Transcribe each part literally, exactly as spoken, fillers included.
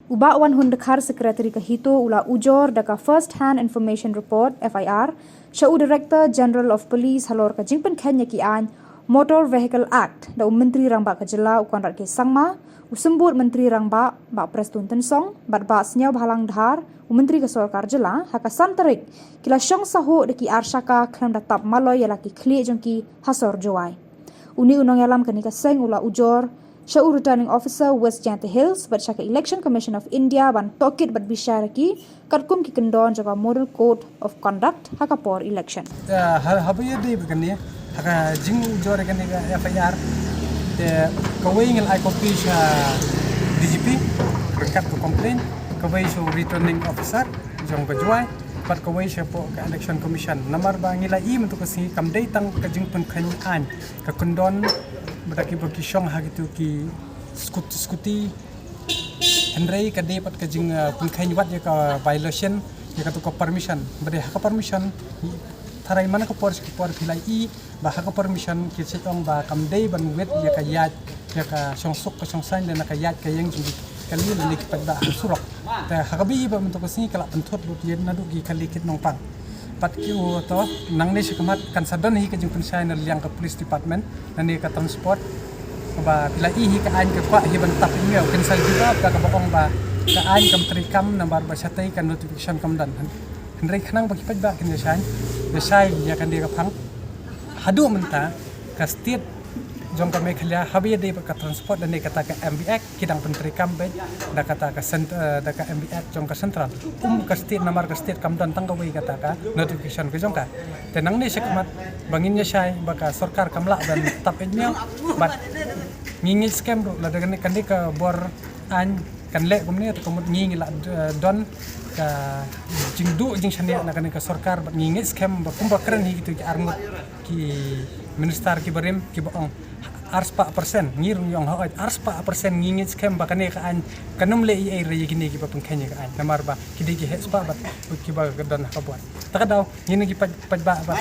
U Bah Wanhun Dkhar, Secretary ka HITO, u la ujor da ka First Hand Information Report, F I R, sha u Director General of Police halor ka jingpynkheiñ ïa ki aiñ Motor Vehicle Act da u Myntri Rangbah ka jylla u Conrad K Sangma, u Symbud Myntri Rangbah Bah Prestone Tynsong bad Bah Sniawbhalang Dhar, u Myntri ka Sorkar Jylla, ha ka san tarik ki la shong sahuh da ki ar shaka khlem da tap maloi ïa la ki khlieh jong ki ha sor Jowai. Une u nongïalam kane ka seng u la ujor sha u Returning Officer West Jaintia Hills bad sha ka Election Commission of India ban tohkit bad bishar ïa ki katkum ki kyndon jong ka Model Code of Conduct ha ka por election. Eh, ha, haba ïadei bad kane, ha ka jingujor ïa kane ka F I R, te kawei ngi la ai copy sha D G P ryngkat ka complaint, kawei sha u Returning Officer jong ka Jowai, bad kawei sha poh ka Election Commission. Namar ba ngi la i mynta ka sngi kam dei tang ka jingpynkheiñ aiñ, ka kyndon ba da kiba ki shong ha kitu ki scooty, scooty, hynrei ka dei pat ka jing, eh, pynkheiñ wat ïa ka violation ïa katu ka permission. Ba dei ha ka permission, tharai man ka por sha ka por phi la i ba ha ka permission ki shait ong ba kam dei ban wit ïa ka ïaid, ïa ka shongsuk ka shongsaiñ lane ka ïaid ka ïeng jong ki kali lane ki paidbah ha surok. Te ha kaba i ba mynta ka sngi ka la pynthut lut ïa naduh ki kali kit nongpang. Pat ki u to, nangne shakhmat kan sa don hi ka jingpynshai na liang ka police department, na ne ka transport. Ba phi la i hi ka aiñ ka kwah hi ban tap email, kin sa jubab da kaba ong ba ka aiñ kam treikam namar ba shatei ka notification kam don. Hynrei khnang ba ki paidbah kin ïa shai, ïa shai ïa kane ka phang. Haduh mynta ka state jong ka Meghalaya haba ïadei bad ka transport lane kata ka M V Act ki dang pyntreikam beit da kata ka cent-, eh, da ka M V Act jong ka central. Kum ka state namar ka state kam don tang kawei kata ka notification ka jong ka. Te nangne shakhmat ba ngin ïa shai ba ka sorkar kam lah ban tap email bad ngi ngeit skhem ruh lada kane, kane ka bor aiñ kan leh kumne te ka mut ngi ngi la, eh, don ka jingduh jingshaniah na kane ka sorkar bad ngi ngeit skhem ba kumba kren hi kitu ki arngut ki minister kiba rim kiba ong arspah percent, ngi ruh ngi ong hooid arspah percent ngi ngeit skhem ba kane ka aiñ kan ym leh ei ei re ïa kine kiba pynkheiñ ïa ka aiñ namar ba ki dei ki heh spah bad kiba ka don ha ka bor. Ta ka daw ngi na ki paid, paidbah ba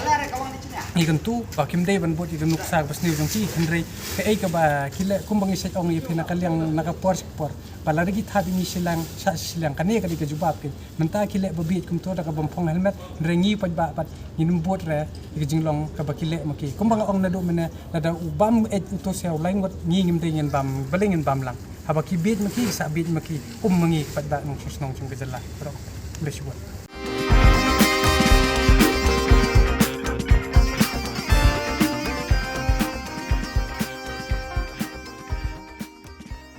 ngi kyntu ba kim dei ban bud ïa ka nuksa ba sniew jong ki, hynrei kaei kaba ki leh kumba ngi shait ong ïa phi na ka liang na ka por sha ka por. Ba lada ki thap ïa ngi shiliang, shah shiliang, kane ka dei ka jubab ki. Mynta ki leh ba bieit kumto da ka bym phong helmet, hynrei ngi paidbah pat ngin ym bud re ïa ka jinglong kaba ki leh ma ki. Kumba nga ong naduh mynne, lada u bam eit uto sha u lai ngut, ngi ngim dei ngin bam, balei ngin bam lang. Haba ki bieit ma ki, sa bieit ma ki, um ma ngi paidbah nongshong shnong jong ka jylla. Khublei shibun.